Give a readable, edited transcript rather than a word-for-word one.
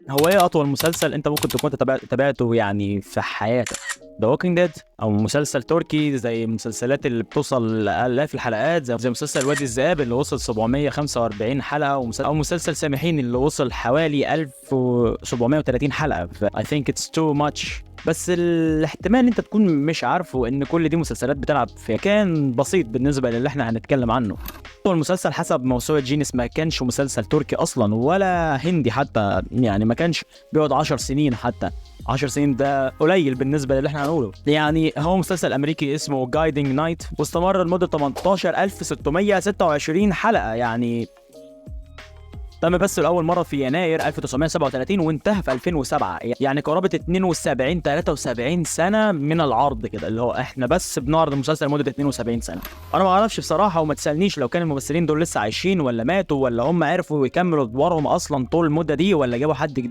هو ايه اطول مسلسل انت ممكن تكون تابعته يعني في حياتك؟ The Walking Dead او مسلسل تركي زي المسلسلات اللي بتوصل لالاف الحلقات، زي مسلسل وادي الذئاب اللي وصل 745 حلقه، او مسلسل سامحيني اللي وصل حوالي 1730 حلقه. ف I think it's too much. بس الاحتمال انت تكون مش عارفه ان كل دي مسلسلات بتلعب في مكان بسيط بالنسبة للي احنا هنتكلم عنه. هو المسلسل حسب موسوعة جينيس ما كانش مسلسل تركي اصلا ولا هندي حتى، يعني ما كانش بيقعد 10 سنين حتى. 10 سنين ده قليل بالنسبة للي احنا هنقوله. يعني هو مسلسل امريكي اسمه Guiding Light، واستمر لمدة 18626 حلقه. يعني تم بثه لأول مرة في يناير 1937 وانتهى في 2007، يعني قرابة 72 73 سنة من العرض كده، اللي هو احنا بس بنعرض المسلسل لمدة 72 سنة. انا ما اعرفش بصراحة وما تسألنيش لو كان الممثلين دول لسه عايشين ولا ماتوا، ولا هم عرفوا يكملوا ادوارهم اصلا طول المدة دي، ولا جابوا حد جديد.